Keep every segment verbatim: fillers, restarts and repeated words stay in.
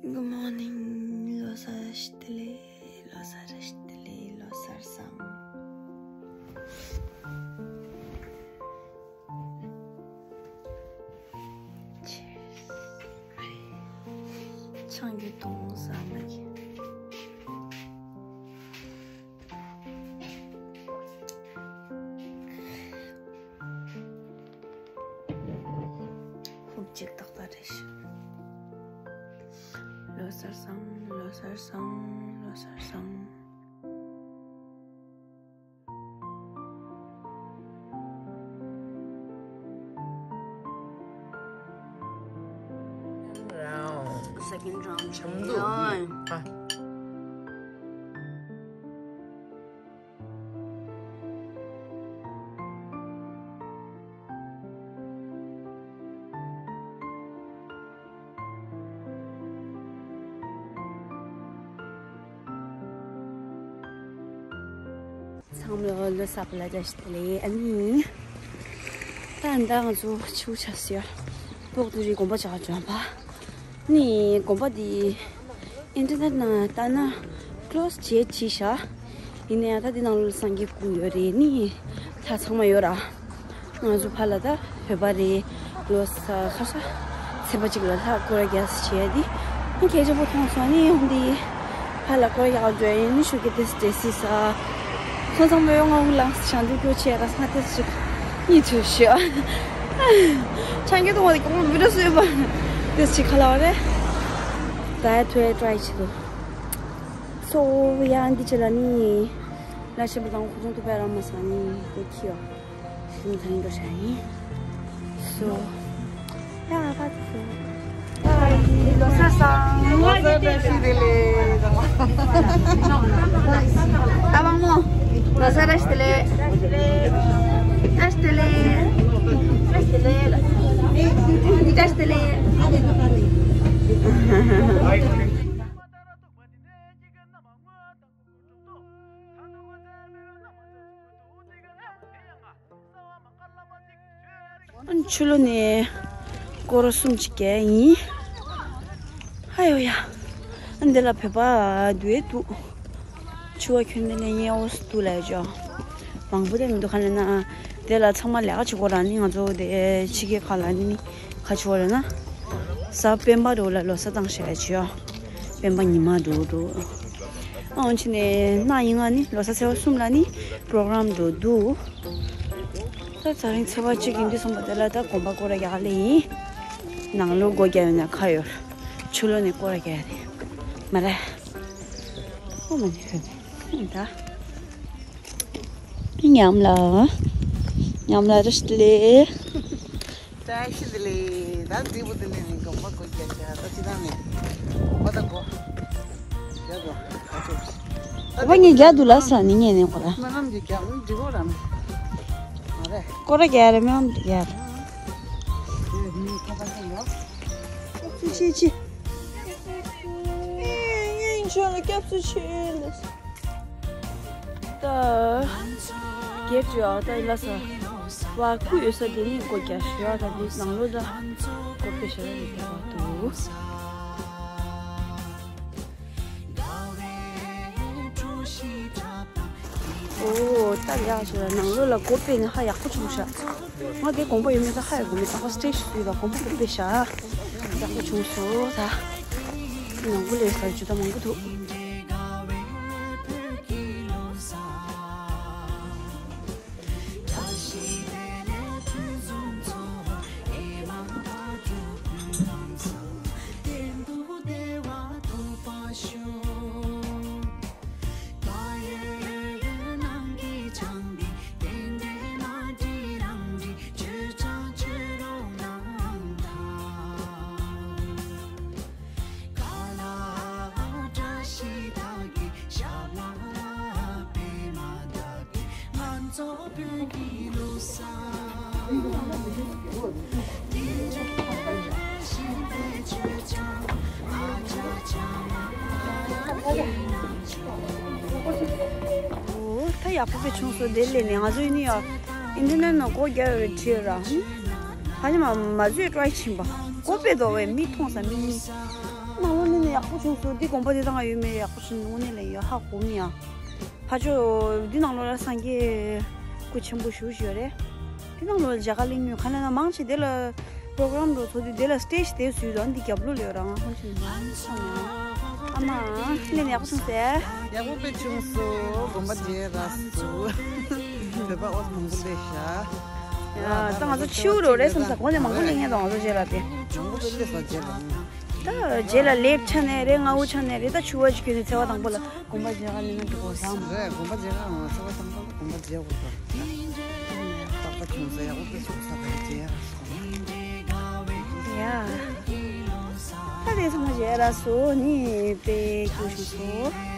Good morning. ལོ་གསར་བདེ་ལེགས། ལོ་གསར་བདེ་ལེགས། ལོ་གསར་བཟང་། Cheers. ཆང་གི་དོང་ཟ་མ་གི། ཧུབ་ཅིག་ཏག་ཏག་རེད་ཤག་ལོ་གསར་བཟང་། ལོ་གསར་བཟང་། ལོ་གསར་བཟང་། Second round champion. ཚང་མ་ལོ་གསར་པ་ལ་བཀྲ་ཤིས་བདེ་ལེགས། ཨ་ནི། ད་ཨ་ནི་ད་ང་ཚོ་ཆུ་ཆ་སི་ཡ་སྤོག་ཏུ་རི་དགོན་པ་ཆགས་བྱོན་པ། ནི་དགོན་པ་འདི་ཨིན་ཊར་ནེཊ་ནང་ལྟ་ན་ཀློ་སི་བྱས་བྱས་ཤག་ཡིན་ནའང་ད་འདི་ནང་ལོགས་ལ་སངས་རྒྱས་སྐུ་ཡོད་རེད། ནི་ད་ཚང་མ་ཡོད་ར། ང་ཚོ་ཕར་ལ་ད་བོད་པ་རེད། ལོ་ས་ཁ་ས་ཚེས་པ་གཅིག་ལ་ལྷ་སྐོར་ར་རྒྱག་ས་བྱས་ཏེ། ཁྱེད་ཅག་པོ་མཐོང་སོང་ནི་ཡོང་དེ། ཕར་ལ་སྐོར་ར་རྒྱག་འགྲོ་ཡིན་ནི་ཤུགས་ཀྱི་ཏེས་ཏེས་སི་ས། ཁོང་ཚང་མ་ཡོང་ང་འུ་ལངས་ཞང་དུ་སྐྱོ་ཆེ་ར་ས་ཏེས་ཞིག་གཉིད་ཚོད་ཤི། ཆང་གི་གཏོང་བ་དེ་གོང་མི་འདྲ་སུ་ཡོད་པ་ཏེས་ཞིག་ཁ་ལ་བ་རེད། ད་ཡ་ཐོས་ཊ་རའི་བྱེད་དོ། སོ་ཡ་འདི་ཆེ་ལ་ནི། ལ་ཤི་བ་དང་ཁོ་ཚོང་ཏུ་པའི་ར་མ་ས་ནི་དེ་ཁྱི་ཡོ། ཤུང་ཐང་འགྲོ་ཤ་ཡིན། སོ། ཡ་ཧ་ཚོ། ལོ་གསར་བཟང་། ལོ་གསར་བཀྲ་ཤིས་བདེ་ལེགས། ད་བང་མོ། ལོ་གསར་བཀྲ་ཤིས་བདེ་ལེགས། བཀྲ་ཤིས་བདེ་ལེགས། བཀྲ་ཤིས་བདེ་ལེགས། བཀྲ་ཤིས་བདེ་ལེགས། ཨ་ནི་ཕྱི་ལོགས་ནས་སྐོར་ར་གསུམ་ཅིག་བརྒྱབ་ཡིན། ཧ་ཡོ་ཡ། ཨ་ནི་འདི་ལ་བོད་པ་འདུག་ཨེ་འདུག་ཕྱུ་པ་ཁྱོན་ནས་ལེན་ཡས་འོ་སི་འདུག་ལབ་ཡ་ཅོ། མང་པོ་དེ་མི་འདུག་ག་ལབ་ན། དེ་ལ་ཚང་མ་ལས་ཀ་བྱེད་དགོས་ར་ནི་ང་ཚོ་དེ་ཕྱི་རྒྱལ་ཁག་ལ་ནི་ཁ་ཆུ་བ་རེད་ན། གཟའ་སྤེན་པ་འགྲོ་ལ་ལོ་གསར་བཏང་བཞག་ཡ་ཅོ། སྤེན་པ་ཉི་མ་འགྲོ་འགྲོ། ཨ་འོན་ཕྱི་ནས་གནངས་ཉིན་ང་ནི་ལོ་གསར་ཚེས་པ་གསུམ་ལ་ནི་པོ་རོ་གྷ་རམ་འགྲོ་འདུག་ད་དེ་རིང་ཚེས་པ་གཅིག་ཡིན་དུས་ཙམ་པ་དེ་ལ་ད་དགོན་པ་སྐོར་ར་རྒྱག་ལེ་ཡིན། ནང་ལོགས་སྒོ་རྒྱག་ཡོད་ན་ཁ་ཡོད། ཕྱི་ལོགས་ནས་སྐོར་ར་རྒྱག་ཡ་རེད། མ་རེད། ཨོ་མ་ནི་ཧོ་ནི་ད། ཉམས་ལ། ཉམས་ལ་རེ་ཞིག་ལས། བཀྲ་ཤིས་བདེ་ལེགས། ད་འདི་བུ་དེ་ལས་ནི་དགོན་པ་སྐོར་རྒྱག་བྱ་ད་ཅི་ད་ནི། དགོན་པ་ད་གོ། རྒྱག་དགོས། ད་ཅོ། ཨོ་བ་ངས་རྒྱག་འདུག་ལ་ས་ནི་ངས་ནས་གོ་ར། སྨོན་ལམ་གྱི་རྒྱག་འདི་གོ་ར་མི། མ་རེད། སྐོར་ར་རྒྱག་རེད། སྨོན་ལམ་རྒྱག་རེད། ཁྱི་ཁྱི་ཁྱི། ཨེ་ཨེ་ཁྱོད་ལ་སྐྱབས་སུ་མཆི་ལ། ད་གེ་ཏི་ཡོད་ད་ལ་ས། བ་ཁུ་ཡོད་ས་དེ་ནི་སྒོ་རྒྱག་ཤོག་ད་དེ་ནང་ལོགས་ལ་སྒོ་ཕྱེ་ཤེས་ར་ཡོད་པ་འདུག་ཨོ་ད་ཡག་ཤོས་ལ་ནང་ལོགས་ལ་སྒོ་ཕྱེ་ནས་ཧ་ཡག་པོ་བྱུང་ཤག་ང་དེ་དགོན་པ་ཡོད་མེད་ད་ཧ་ཡག་གོ་མེད། ད་ཁོ་སི་ཊེ་ཇི་ཞིག་ཡོད་ད་དགོན་པ་སྒོ་ཕྱེ་ཤག་ཡག་པོ་བྱུང་སོང་ད། ནང་ཁུལ་ལས་ས་ཇུ་ད་མང་པོ་འདུག་ཨོ་ད་ཡག་པོ་དཔེ་བྱུང་སོང་། དེ་ལས་ནས་ང་ཚོ་ཡིན་ཡ་ཨིན་ཊར་ནེཊ་ནང་སྒོ་རྒྱག་ཡོད་རེད་བྲིས་ཡོད་ར། ཧ་ནི་མ་མ་བཟོས་ཀྲོའི་ཕྱིན་པ། ཀོ་པེ་དོ་བས་མི་མཐོང་ས་མི་གཉིས། ནང་ལོགས་ནས་ནས་ཡག་པོ་བྱུང་སོང་། འདི་དགོན་པ་འདི་དང་ཡོད་མེད་ཡག་པོ་བྱུང་། དངོས་གནས་ལ་ཡོད་ཧ་གོ་མི་ཡ། ཕ་ཆོ་འདི་ནང་ལོགས་ལ་སངས་རྒྱས་སྐུ་ཆེན་པོ་ཞུ་ཞུ་རེད། འདི་ནང་ལོགས་ལ་མཇལ་ཁ་ལེན་ཉོས་ཁ་ལ་ན་མང་ཆེ་དེ་ལ་པོ་རོ་གྷ་རམ་འགྲོ་ཚོ་དེ་དེ་ལ་སི་ཊེ་ཇི་དེ་བཟོས་དང་འདི་རྒྱབ་ལོགས་ལ་ཡོད་རང་ཧོན་ཆེན་མང་ཆེ་ཡ། ཨ་མ་ལེན་ཡག་པོ་བྱུང་ཟེར། ཡག་པོ་དཔེ་བྱུང་སོང་། དགོན་པ་མཇལ་རག་སོང་། བོད་པ་ཨོ་མང་པོ་སླེབས་ཤག་ཡ། ད་ང་ཚོ་ཕྱི་རུ་རེད་བསམ་ས་གོང་ནས་མང་པོ་སླེབས་ངེས་དང་ང་ཚོ་རྗེས་ལ་དེ། མང་པོ་སླེབས་ས་རྗེས་ལ། ད་རྗེས་ལ་ལེབ་ཆ་ནས་རེད། སྔ་བོ་ཆ་ནས་རེད། ད་ཆུ་བ་ཅིག་གྱོན་ནས་ཚེས་པ་དང་པོ་ལ་དགོན་པ་མཇལ་ཁ་ལེན་ན་འགྲོ་དགོས་བསམ། རེད། དགོན་པ་མཇལ་ཁ་ང་ཚེས་པ་དང་པོ་ལ་དགོན་པ་མཇལ་དགོས་བསམ། ད་ད་ད་ཁྱོད་ཚོ་ཡག་པོ་དཔེ་བྱུང་ས་རེད་མཇལ་ཡག་སོང་། ཡ། ད་དེ་ཚང་མ་མཇལ་རག་སོང་། ནི་དཔེ་སྐྱིད་པོ་བྱུང་སོང་།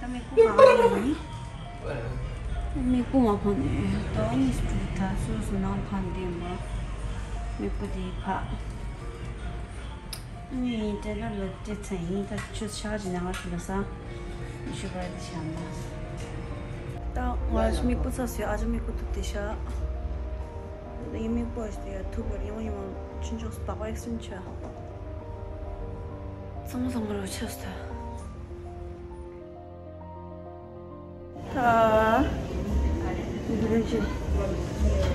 ད་མིག་ཁུ་གང་ཡིན། མིག་ཁུ་མ་ཕོག་ནས་ད་གཉིས་སུ་ད་སོ་སོ་ནང་ཕན་བདེ་མ། མིག་ཁུ་དེ་ཕ། ངས་དེ་ལ་ལོ་བརྒྱད་ཚན་ཡིན། ད་ཆུ་ཆག་ཅིག་ནང་ལ་ལོ་ས་ཤུ་པར་དེ་ཤ་མ། ད་ང་མིག་ཁུ་ཚ་སོས་ཨ་ཅག་མིག་ཁུ་ཐུབ་དེ་ཤ། ཡིན་མིག་པོ་ཞིག་ཡ་ཐུག་པར་ཡོང་ཡོང་ཆུན་ཆོག་སྤག་པ་ཡག་སུན་ཆ། ཚང་མ་ཚང་མ་རོ་ཆགས་སོ། ད་འདི་རེད་ཅི།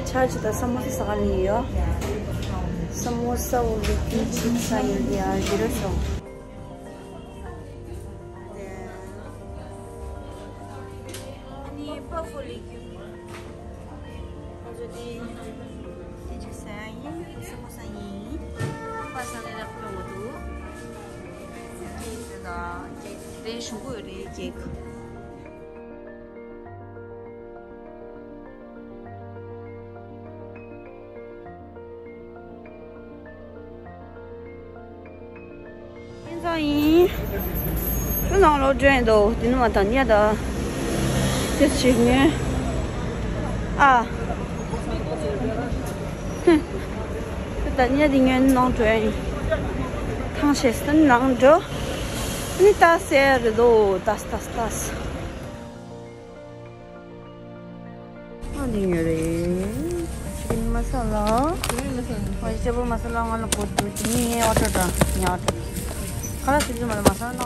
ཆ་ཅི་ད་ས་མོ་ས་ས་ག་ནས་ཡོད། ས་མོ་ས་འོ་ལེ་ཀིན་ཅི་ས་ཡིན་ཡ་ཞི་རོ་སོང་། ཨ་ནི་པ་ཕོ་ལེ་ཀིན། ང་ཚོ་འདི་འདི་ཅིག་ཟ་ཡ་ཡིན། ས་མོ་ས་ཡིན། པ་ས་ལེ་རག་པོ་འདུག་ཀེག་དེ་དང་ཀེག་དེ་ཞུ་གི་ཡོད་རེད་ཀེག་ཡིན་ཙང་ཡིན། ཁྱོད་ནང་ལོགས་འགྲོ་ཡིན་འདུག་དེ་ནི་མ་དང་ཉལ་ད། དེ་ཕྱིར་ཉོན། ཨ། ཧུམ། ད་ཉལ་དེ་ཉོན་ནང་འགྲོ་ཡིན། ཐང་ཆད་སོང་ནང་འགྲོ། ནི་ལྟ་སེ་རེད་འདུག་ལྟ་ལྟ་ལྟ། ཨ་འདི་ཉོས་རེད། ཅི་ཀིན་མ་ས་ལ། ཅི་ཀིན་མ་ས་ལ། ཨ་ཅི་ཅ་པོ་མ་ས་ལ་ང་ལ་གོ་འདུག་ཅི་ནི་ངའི་ཨོ་ཏོ་འདྲ་ཉག་འདྲ། ཁ་ལག་སི་ཛི་མ་ལ་མ་ས་ལ།